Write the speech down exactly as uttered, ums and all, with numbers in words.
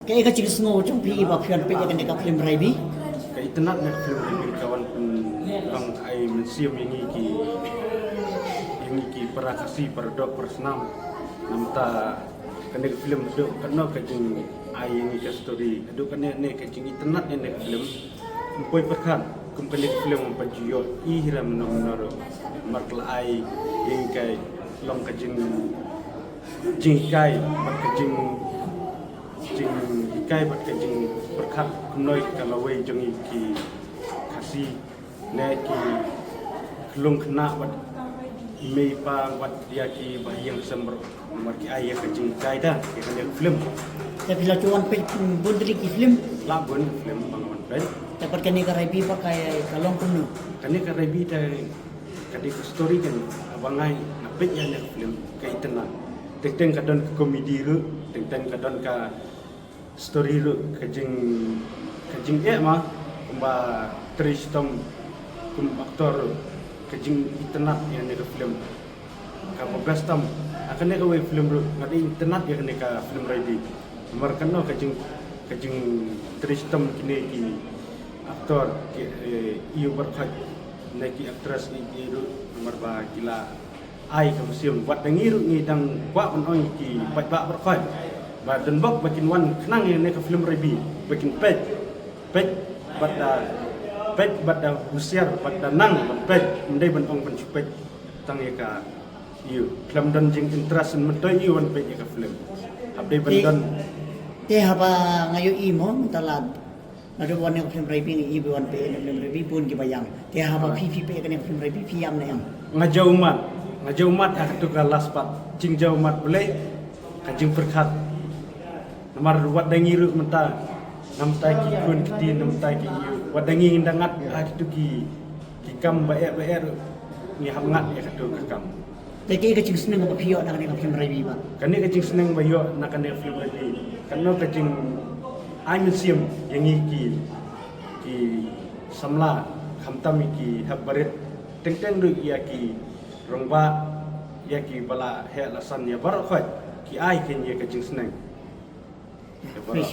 Kaei ka jingsngew jong phi ba phi wan peit ïa kane ka film Raibi? Ka itynnad na ka film Raibi ka wan pynlong ai mynsiem ïa ngi ki, ïa ngi ki para Khasi, para doh para snam. Namar kane ka film haduh katno ka jingai ïa ngi ka story, haduh katne ne ka jingitynnad ïa kane ka film. Ym poi pyrkhat kum kane ka film ym pat ju ïohi hi re mynno mynno ruh. Namar ka la ai ïa ngi ka long ka jing, jinghikai bad ka jing, jinghikai bad ka jingpyrkhat kumno ïa ka lawei jong ngi ki Khasi, ne ki khyllung khynnah bad i mei i pa bad ïa ki bahaïing sem baroh. Namar ki ai ïa ka jinghikai da ïa kane ka film. Te phi la ju wan peit bun tylli ki film? La bun film ba nga wan peit. Te pat kane ka Raibi pat ka, ka long kumno? Kane ka Raibi te ka dei ka story kan, ba nga, nga peit ïa kane ka film ka itynnad. Teng teng ka don ka comedy ruh, teng teng ka don ka story ruh, ka jing, ka jingeh ma, kumba trei shitom kum actor ruh, ka jingitynnad ïa kane ka film. Kaba best tam ha kane kawei film ruh nga dei itynnad ïa kane ka film Raibi. Namar kano ka jing, ka jingtrei shitom kine ki actor ki, eh, ïa u baroh khoit ne ki actress ki, ki ruh namar ba ki la ai ka mynsiem. Wat da ngi ruh ngi dang kwah ban ong ki paidbah baroh khoit ba don bok ba kin wan khnang ïa kane ka film Raibi ba kin peit, peit bad da, peit bad da husiar bad da nang ban peit, ym dei ban ong ban shu peit tang ïa ka ïa u. Khlem don jinginterest, myntoi ïa u wan peit ïa ka film. Hap dei ban don. Te haba nga ïohi mo mynta la, naduh ba wan ïa ka film Raibi nga ïohi ba wan peit ïa ka film Raibi bun kiba ïam. Te haba phi, phi peit ïa kane ka film Raibi phi ïam ne em? Nga jaw ummat, nga jaw ummat ha kato ka last part. Jingjaw ummat Blei, ka jingpyrkhat. Namar wat da ngi ruh mynta, namta ki khun kti, namta ki ïa u, wat da ngi ngin da ngat ha kito ki, ki kam ba eh ba eh ruh ngi hap ngat ïa kato ka kam. Te kaei ka jingsneng ba phi ïoh na kane ka film Raibi ba? Kane ka jingsneng ba ïoh na kane ka film Raibi, kano ka jingai mynsiem ïa ngi ki, ki samla, khamtam ïa ki hep barit, teng teng ruh ïa ki rangbah, ïa ki ba la heh la san, ïa baroh khoit ki ai kane ka jingsneng. Ïa baroh.